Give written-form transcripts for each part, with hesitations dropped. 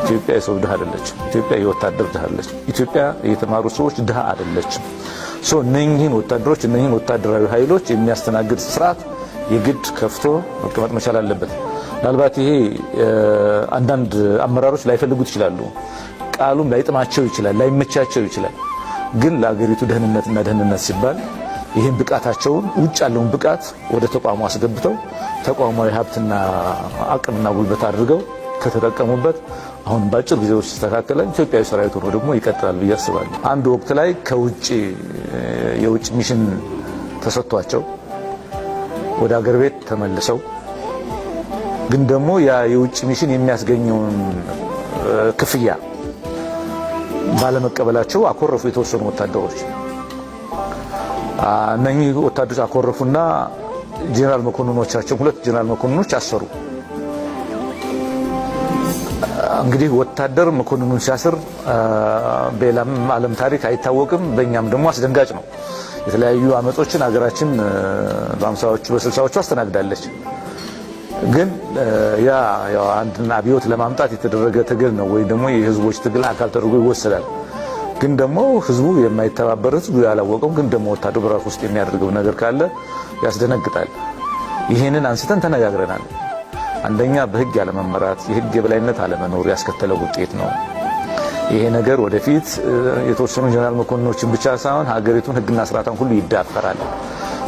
ኢትዮጵያ የሰው ድሃ አይደለችም። ኢትዮጵያ የወታደር ድሃ አይደለችም። ኢትዮጵያ የተማሩ ሰዎች ድሃ አይደለችም። So እነኚህን ወታደሮች፣ እነኚህን ወታደራዊ ኃይሎች የሚያስተናግድ ስርዓት የግድ ከፍቶ መቀመጥ መቻል አለበት። ምናልባት ይሄ አንዳንድ አመራሮች ላይፈልጉት ይችላሉ። ቃሉም ላይጥማቸው ይችላል፣ ላይመቻቸው ይችላል። ግን ለአገሪቱ ደህንነትና ደህንነት ሲባል ይህን ብቃታቸውን፣ ውጭ ያለውን ብቃት ወደ ተቋሙ አስገብተው ተቋማዊ ሀብትና አቅምና ጉልበት አድርገው ከተጠቀሙበት አሁን በአጭር ጊዜ ውስጥ ተስተካከለ ኢትዮጵያዊ ሰራዊት ሆኖ ደግሞ ይቀጥላል ብዬ አስባለሁ። አንድ ወቅት ላይ ከውጭ የውጭ mission ተሰጥቷቸው ወደ አገር ቤት ተመልሰው ግን ደግሞ ያ የውጭ mission የሚያስገኘውን ክፍያ ባለመቀበላቸው አኮረፉ የተወሰኑ ወታደሮች። እነኚህ ወታደሮች አኮረፉና ጄኔራል መኮንኖቻቸው፣ ሁለት ጄኔራል መኮንኖች አሰሩ። እንግዲህ ወታደር መኮንኑን ሲያስር በሌላም ዓለም ታሪክ አይታወቅም፣ በእኛም ደግሞ አስደንጋጭ ነው። የተለያዩ አመጾችን ሀገራችን በ50ዎቹ በ60ዎቹ አስተናግዳለች። ግን ያ ያው አንድን አብዮት ለማምጣት የተደረገ ትግል ነው ወይ ደግሞ የህዝቦች ትግል አካል ተደርጎ ይወሰዳል። ግን ደግሞ ህዝቡ የማይተባበር፣ ህዝቡ ያላወቀው ግን ደግሞ ወታደሩ በራሱ ውስጥ የሚያደርገው ነገር ካለ ያስደነግጣል። ይህንን አንስተን ተነጋግረናል። አንደኛ በህግ ያለመመራት፣ የህግ የበላይነት አለመኖር ያስከተለው ውጤት ነው። ይሄ ነገር ወደፊት የተወሰኑ ጀነራል መኮንኖችን ብቻ ሳይሆን ሀገሪቱን ህግና ስርዓቷን ሁሉ ይዳፈራል።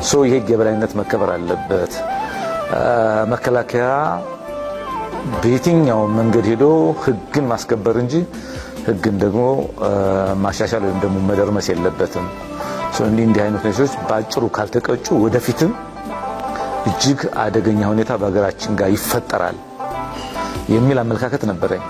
So የህግ የበላይነት መከበር አለበት። መከላከያ በየትኛው መንገድ ሄዶ ህግን ማስከበር እንጂ ህግን ደግሞ ማሻሻል ወይም ደግሞ መደርመስ የለበትም። እንዲህ እንዲህ አይነት ሁኔታዎች በአጭሩ ካልተቀጩ ወደፊትም እጅግ አደገኛ ሁኔታ በሀገራችን ጋር ይፈጠራል የሚል አመለካከት ነበረኝ።